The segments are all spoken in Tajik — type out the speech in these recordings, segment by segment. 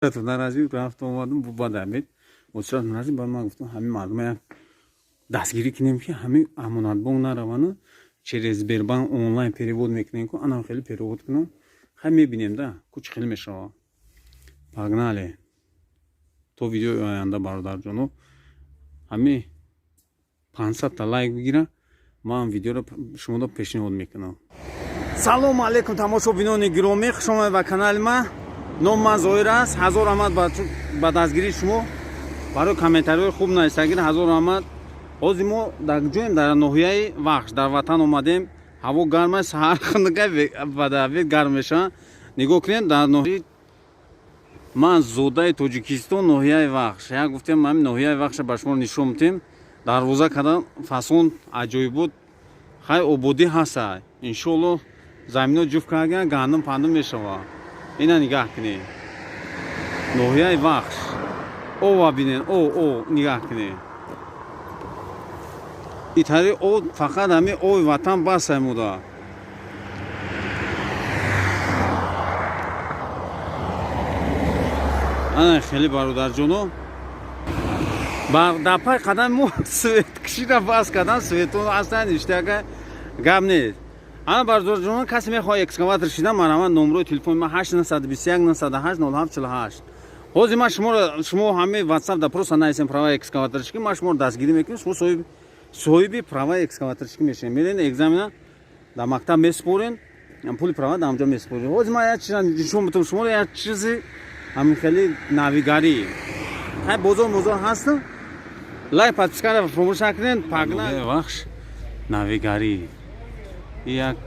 Наразӣ рафту омадум, баъд обед отчат наразӣ. Баъд ман гуфтам, ҳамин мардума як дастгирӣ кунем, ки ҳамин Амонатбонк наравану через Сбербанк онлайн перевод мекунем ку, анам хеле перевод кунам. Хай, мебинем да, ку чӣ хеле мешава. Погнали, то видеои оянда, бародарҷоно. Ҳамин 500-та лайк бигира, ман видеоро шуморо пешниҳод мекунам. Салому алейкум, тамошобинони гиромӣ, хуш омадед ба канали ман. Номи ман Зоҳир аст. Ҳазор раҳмат ба дастгирии шумо, барои комментариҳои хуб нависагир, ҳазор раҳмат. Ҳозир мо дар ҷоем, дар ноҳияи Вахш, дар ватан омадем. Ҳаво гарм аст, саҳар хунука, ба обед гарм мешавад. Нигоҳ кунед, дар ноҳияи ман, зодаи Тоҷикистон, ноҳияи Вахш. Як гуфтем, ҳамин ноҳияи Вахша ба шумо нишон медиҳем. Дарвоза кардан, фасон аҷоибот. Хай, ободӣ ҳаста, иншоалло. Замино ҷуфт кардан, гандум пандум мешавад. Ина нигаҳ кунед, ноҳияи Вахш. Ова бинед, о о нигаҳ кунед, итари о. Фақат ҳамин ои ватан басай муда. Ана хеле, бародарҷоно, дар пай қадами мо светкашида бас кардан, светон ҳастан, ништака, гап нест. Ана, бародарҷоно, касе мехоҳад экскаватор шидан, марҳамат, номрои телефони ман 8 921 908 07 48. Ҳозир ман шуморо, шумо ҳамаи ватсап да просто нависем «права экскаваторщики», ман шуморо дастгирӣ мекунем. Шумо соҳиби права экскаваторщики мешавед, мерен, экзамена дар мактаб месупорен, пули права дар ҳамҷо месупоред. Ҳозир ман як чиз нишон метавам шуморо, як чизи ҳамин хеле навигарӣ. Хай, бозор бозор ҳастам. Лайк, подпискара фаромӯш накунед. Погнали. Вахш, навигарӣ, як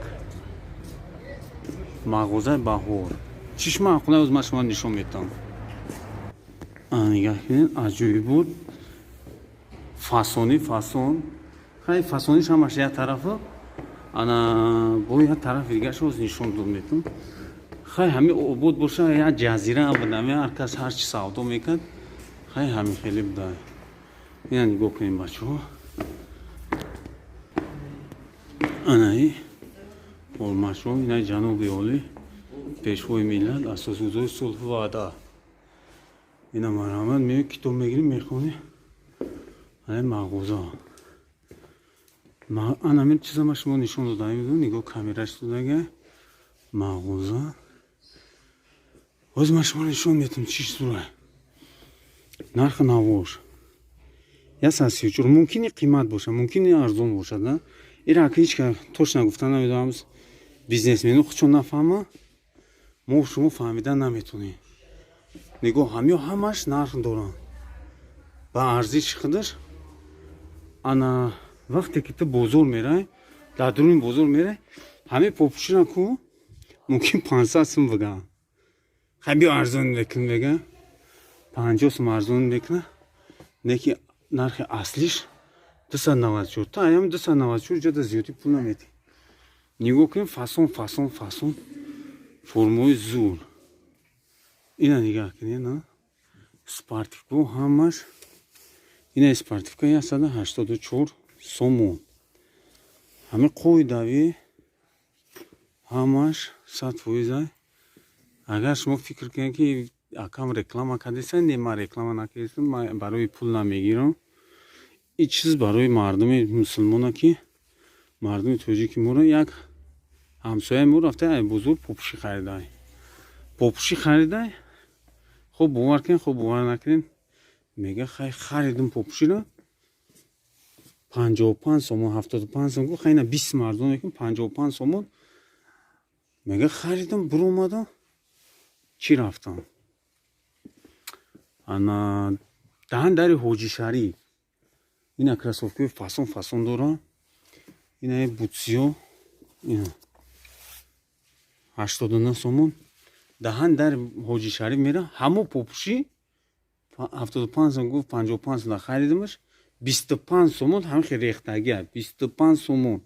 мағозаи Баҳор. Чишма хона оз ман шумо нишон метавам. Нигаҳ кунед, аҷоиб буд, фасонӣ, фасон. Хай, фасониш ҳамаш як тарафа, ана бо як тарафи дигараш оз нишон дод метавам. Хай, ҳами обод боша, як ҷазира буд, ҳами ҳар кас ҳар чи савдо мекард. Хай, ҳами хеле буда. Ина нигоҳ кунем, бачаҳо, анаи олмашо, ина ҷаноби олӣ, пешвои миллат, асосгузори сулҳу ваҳдат. Ина, марҳамат, меои, китоб мегирӣ, мехонӣ. Ана мағоза, анамин чиза ма шумо нишон додам. Нигоҳ, камераш додага мағоза. Ҳозир ман шумо нишон метавам, чӣ сура. Нархи навош 134. Мумкини қимат бошад, мумкини арзон бошад. Ира ака ҳеч ка точно гуфта намедонам. Бизнесмену худшон нафаҳма, мо шумо фаҳмида наметонем. Нигоҳ, ҳамиё ҳамаш нарх доранд ба арзиши худаш. Ана вақте ки ту бозор мерай, дар дуруни бозор мерай, ҳамин попушира ку мумкин 500 сум биган. Хай, биё, арзон мекун, мега, 50 сум арзон мекуна. Не ки нархи аслиш 294. Та аям 294 ҷода зиёдӣ пул наметӣ. Нигоҳ кунем, фасон, фасон, фасон, формаи зур. Ина нигаҳ кунед, на спортивко ҳамаш. Ина спортивка 184 сомон. Ҳамин қоидави ҳамаш 100%. Агар шумо фикр кунед, ки акам реклама кардеса, не, ман реклама накардесам, ман барои пул намегирам. Ин чиз барои мардуми мусулмона, ки мардуми тоҷики моро. Як ҳамсояи мо рафта, ай бозор попушӣ харидай, попушӣ харидай. Хуб, бовар кунед, хуб, бовар накунед, мега: «Хай, харидум попуширо 55 сомон, 75 сомон». Гуфт: «Хай, ина 20 сум арзон мекунем, 55 сомон». Мега: «Харидам, биромадам, чӣ рафтам, ана даҳан дари Ҳоҷи Шариф». Ина кроссовкаи фасон, фасон дорам. Ина бутсиё, ина 89 сомон. Даҳан дари Ҳоҷи Шариф мера, ҳамо попушӣ 75 сом гуфт, 55 сом харидамаш, 25 сомон. Ҳамин хел рехтагия, 25 сомон.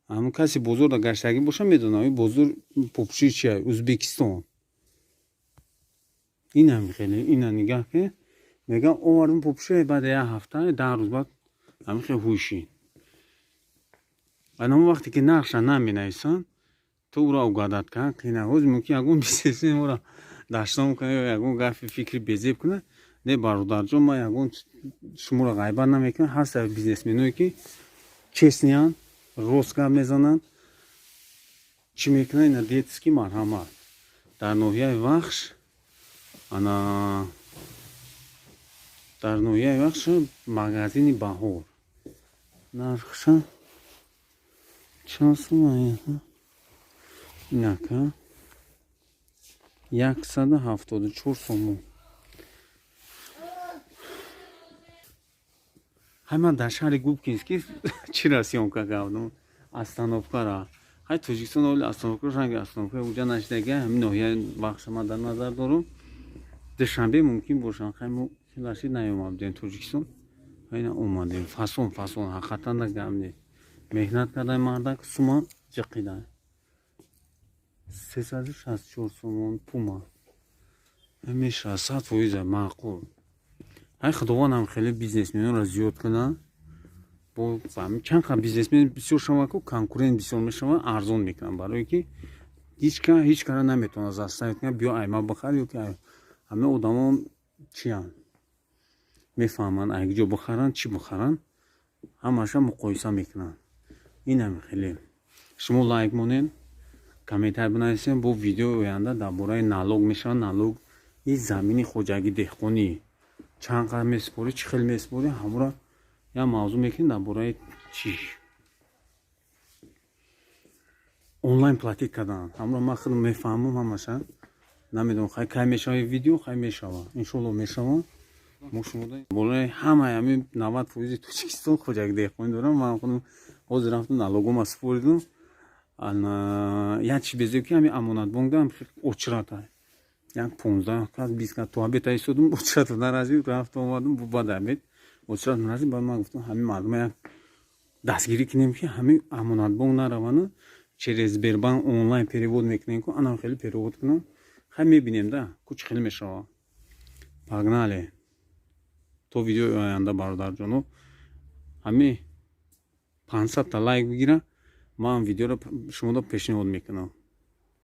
Ҳамн касе бозорда гаштагӣ боша, медонам ин бозор попуши чия, Узбекистон. Инам хеле. Ина нигаҳ кунед, мегам, овардам попуши, баъд як ҳафта, 10 рӯз баъд ҳамин хел ҳӯши. Анам вақте ки нархша наменависанд, ту ӯро угадать кардан қина. Ҳозир мумкин ягон бизнесмен ӯро Дашном кунад ё ягон гапи фикри безеб кунад. Не, бародарҷон, ман ягон шуморо ғайбат намекунам. Ҳаста бизнесменое, ки честный анд, рост гап мезананд. Чӣ мекунанд? Ина детский, марҳамат, дар ноҳияи Вахш, ана дар ноҳияи Вахш, магазини «Баҳор». Нархша чанд сума? Инака 174 сомон. Ҳай, ман дар шаҳри Губкинский чира съёмка кардам? Остановкара. Ҳай, Тоҷикистон оли остановка, ранги остановка уҷа нашидага. Ҳамин ноҳияи Вахша ман дар назар дорам. Душанбе мумкин бошанд. Хай, мо хелаши наёмадем Тоҷикистон, ҳайна омадем. Фасон, фасон, ҳақиқатан да гап нест. Меҳнат кардай мардак, сума ҷиқидай. 364 сомон Пума мешавад, 100% маъқул. Ҳай, Худованд хеле бизнесменонро зиёд кунад. Бо чанд қа бизнесмен бисёр шава ку, конкурент бисёр мешава, арзон мекунанд, барое ки ҳеҷ кара наметавонад заставить кунад: биё, ай ма бихар. Ё ки ҳама одамон чиянд, мефаҳманд, ай ҷо бихаранд, чӣ бихаранд, ҳамаша муқоиса мекунанд. Инам хеле. Шумо лайк монед, комментарий бинависем. Бо видеои оянда дар бораи налог мешавад. Налог и замини хоҷагӣ, деҳқонӣ чанд қадр месупорӣ, чӣ хел месупорӣ, ҳамура як мавзӯъ мекунем. Дар бораи чӣ онлайн платить кардан, ҳамура ман худам мефаҳмам ҳамаша. Намедонам, хай, кай мешава видео. Хай, мешава, иншоалло, мешава. Мо шумо болои ҳамаи ҳамин 90 фоизи Тоҷикистон хоҷаги деҳқонӣ дорам. Ман худам ҳозир рафтам, налогома супоридам. Як чи безеб, ки ҳамин Амонатбонк дам очрата як 15 кас, 20 кас то обед истодум, очрата наразид. Рафту омадум, баъд обед очрат наразид. Баъд ман гуфтам, ҳамин мардума як дастгирӣ кунем, ки ҳамин Амонатбонк наравану через Сбербанк онлайн перевод мекунем ку, анам хеле перевод кунам. Хай, мебинем да ку, чӣ хеле мешава. Погнали, то видеои оянда, бародарҷоно. Ҳамин 500-та лайк бигира, ман видеоро шуморо пешниҳод мекунам.